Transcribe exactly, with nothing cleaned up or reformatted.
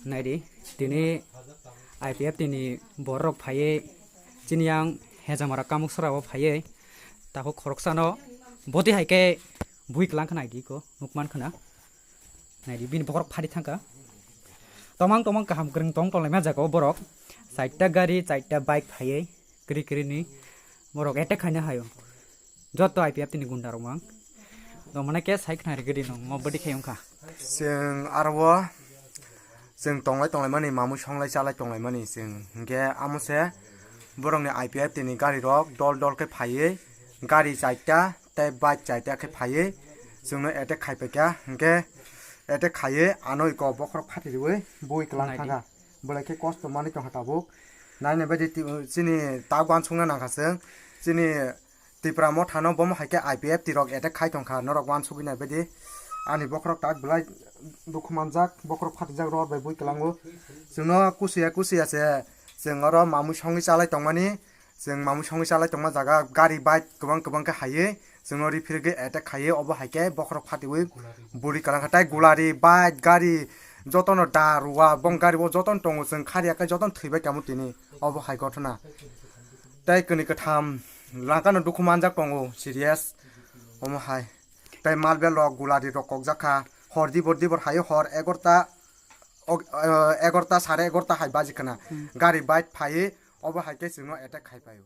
Naidi, tini I P F T ni borok phaiwi chini yang Hejamara Kamuksara o phaiwi takhuk khoroksano boti hai khe bui kwlang khna di ko nukman khna. Naidi, bini bokhorok phari thangkha. Tomang tomang kaham kwrwng tong tonglaima jaga o borok. Chaita gari, chaita bike phaiwi kwrwi kwrwi ni borok attack khaina haio. Joto I P F T ni gunda rok mang. Tomane khe sai khna rigidi nong mo bodi khai wngkha. Chwng aro o chwng tonglai tonglaimani, mamui songlai chalai tonglaimani chwng. Hinkhe amo se borokni I P F T ni gari rok dol dol khe phaiwi gari chaita tei bike chaita khe phaiwi chwngno attack khai paikha. Hinkhe attack khaiwi ano iko bokhorok phatiriwi bui kwlang Naidi. Thangkha. Belai khe kosto manwi tongkha tabuk. Naina bagwi ti-, chini tak uansukna nangkha chwng. Chini Tipra mothano bomo hai khe I P F T rok attack khai tongkha, norok uansugwi nai bagwi. Ani bokhorok tak belai dukhu manjak, bokhorok phatijak ror bai bui kwlango. Chwngno kusiya kusiya se chwng oro mamui songwi chalai tongmani. Chwng mamui songwi chalai tongma jaga gari bike kwbang kwbang khe haiwi chwngno riphirigwi attack khaiwi obo hai khe bokhorok phatiwi buri kwlang kha. Tai gulari bike gari jotono da rua bong gari bo jotono tongo, chwng khariya khe jotono thwibai kamo tini obo hai gotona. Tai kwnwi kwtham langkano dukhu manjak tongo serious omo hai. Tai malbel rok gulari rok kokjak kha hor dibor dibor hai hor egarota, og-, eh, egarota sare egarota hai baji khna gari bike phaiwi obo hai khe chwngno attack khai paio.